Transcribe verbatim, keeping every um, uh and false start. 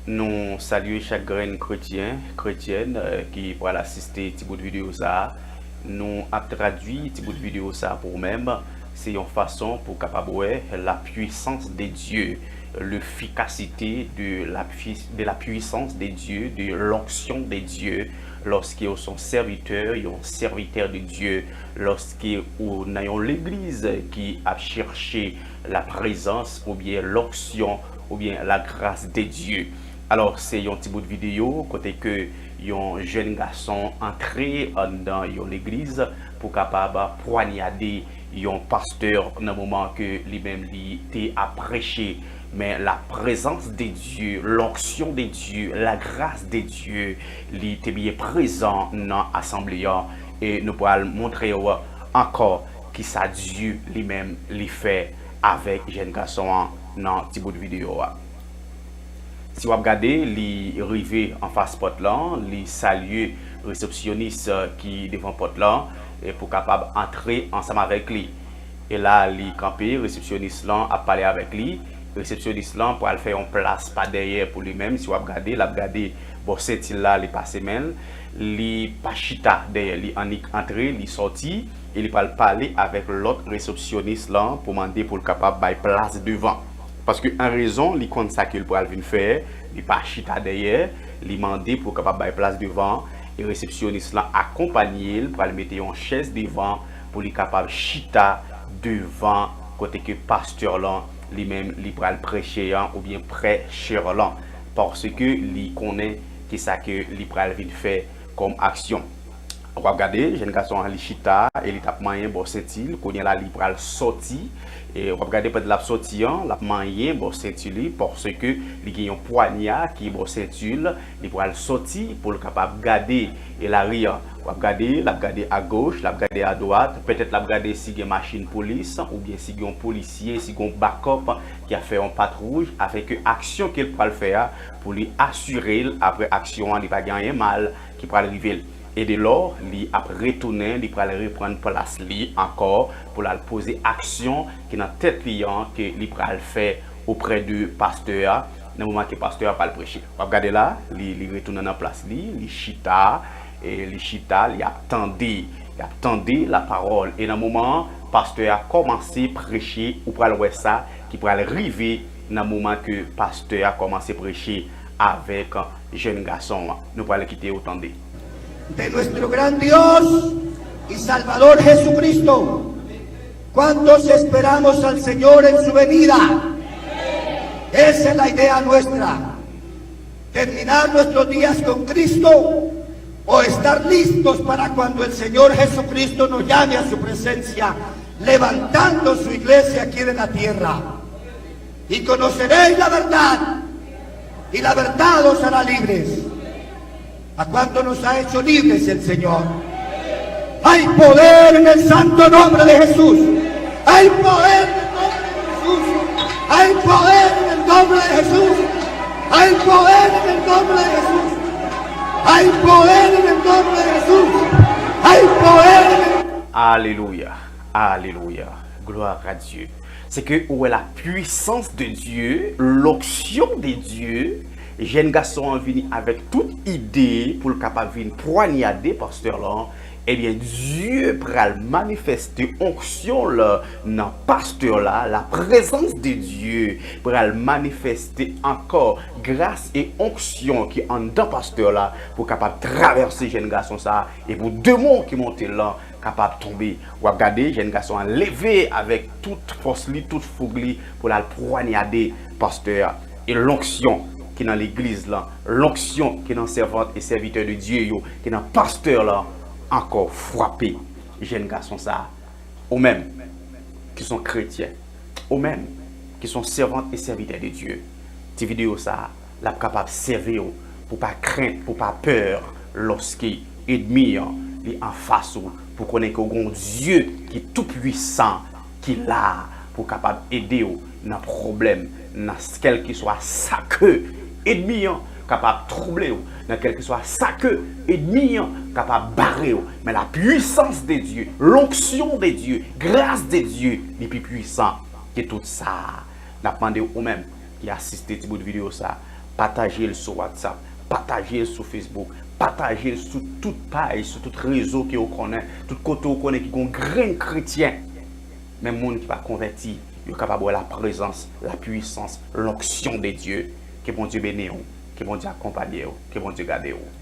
Nou salye chak grenn kretyen, kretyèn, eh, ki pral asiste ti bout videyo sa a. Nou ap tradui ti bout videyo sa a pou ou menm. Se yon fason pou w kapab wè la puissance de Dieu, l'efficacité de la pui-, de la puissance de Dieu, de l'onction de Dieu, lorsque w se yon sèvitè, yon sèvitè de Dieu, lorsque ou nan yon legliz ki ap chèche la présence oubyen l'onction oubyen la grâce de Dieu. Alò, se yon ti bout videyo kote ke yon jèn gason antre anndan yon legliz pou kapab pwanyade yon pastè nan moman ke li menm li te ap preche. Men la présence de Dieu, l'onction de Dieu, la grâce de Dieu, li te byen prezan nan asanble an. E nou pral montre w ankò kisa Dye li menm li fè avèk jèn gason an nan ti bout videyo a. Si w ap gade, li rive anfas pòt lan, li salye resepsyonis ki devan pòt lan, e pou kapab antre ansanm avèk li. E la, li kanpe, resepsyonis lan ap pale avèk li. Resepsyonis lan pral fè yon plas pa dèyè pou li menm. Si w ap gade, l ap gade bò senti l la, li pase men l. Li pa chita dèyè, li annik antre, li sòti, e li pral pale avèk lòt resepsyonis lan pou mande pou l kapab bay plas devan. Paske an rezon, li konn sa ke l pral vin fè, li pa chita dèyè, li mande pou kapab bay plas devan, e resepsyonis lan akonpanye l, pral mete yon chèz devan pou li kapab chita devan kote ke pastè lan, li menm, li pral preche an, oubyen prèchè lan, paske li konnen kisa ke li pral vin fè kòm aksyon. W ap gade, jèn gason an, li chita e li t ap manyen bò senti l. Kounye a la, li pral sòti. E w ap gade, pandan l ap sòti an, l ap manyen bò senti li, paske li gen yon pwanya ki bò senti l. Li pral sòti pou l kapab gade e lari an. W ap gade, l ap gade agoch, l ap gade adwat. Petèt l ap gade si gen machin polis, oubyen si gen yon polisye, si gen yon bakòp ki ap fè yon patwouy, afenke aksyon ke l pral fè a, pou li asire l, apre aksyon an, li pa gen anyen mal ki pral rive l. E delò, li ap retounen, li pral reprann plas li ankò pou l al poze aksyon ki nan tèt li an, ke li pral fè oprè de pastè a, nan moman ke pastè a pral preche. W ap gade la, li, li retounen nan plas li, li chita, e li chita, li ap tande, li ap tande lapawòl. E nan moman an, pastè a kòmanse preche, ou pral wè sa ki pral rive nan moman ke pastè a kòmanse preche avèk jèn gason an. Nou pral kite yo tande. De nuestro gran Dios y Salvador Jesucristo. ¿Cuántos esperamos al Señor en su venida? Esa es la idea nuestra. Terminar nuestros días con Cristo o estar listos para cuando el Señor Jesucristo nos llame a su presencia, levantando su iglesia aquí en la tierra. Y conoceréis la verdad, y la verdad os hará libres. ¿A cuánto nos ha hecho libres el Señor? Hay poder en el santo nombre de Jesús. Hay poder en el nombre de Jesús. Hay poder en el nombre de Jesús. Hay poder en el nombre de Jesús. Hay poder en el nombre de Jesús. Hay poder en el... Alelouya. Alelouya. Gloire à Dieu. Se ke ou wè la puissance de Dieu, l'onction de Dieu. Jèn gason an vini avèk tout ide pou l kapab vin pwanyade pastè lan. Ebyen, Dye pral manifeste onksyon l nan pastè la, la prezans de Dye pral manifeste ankò gras e onksyon ki anndan pastè la pou kapab travèse jèn gason sa a, e pou demon ki monte l lan kapab tonbe. W ap gade jèn gason an leve avèk tout fòs li, tout foug li pou l al pwanyade pastè a. E lonksyon ki nan legliz lan, lonksyon ki nan sèvant e sèvitè de Dye yo, ki nan pastè lan, ankò frape jèn gason sa a. Ou menm ki se yon kretyen, ou menm ki se yon sèvant e sèvitè de Dye, ti videyo sa a, l ap kapab sèvi w pou pa krent, pou pa pè, lòske ènmi an li anfas ou, pou konnen ke w gen yon Dye ki toupwisan, ki la pou kapab ede w nan pwoblèm, nan kèlkeswa sa ke ènmi an kapab twouble w, nan kèlkeswa sa ke ènmi an kapab bare w. Men la puissance de Dieu, l'onction de Dieu, grâce de Dieu, li pi pwisan ke tout sa. N ap mande w, ou menm ki asiste ti bout videyo sa, Pataje l sou WhatsApp, pataje l sou Facebook, pataje l sou tout paj, sou tout rezo ke w konnen, tout kote w konnen ki gon grenn kretyen. Men moun ki pa konvèti, yo kapab wè la prezans, la pwisans, lonksyon de Dye. Ke Bondye beni w, ke Bondye akonpanye w, ke Bondye gade w.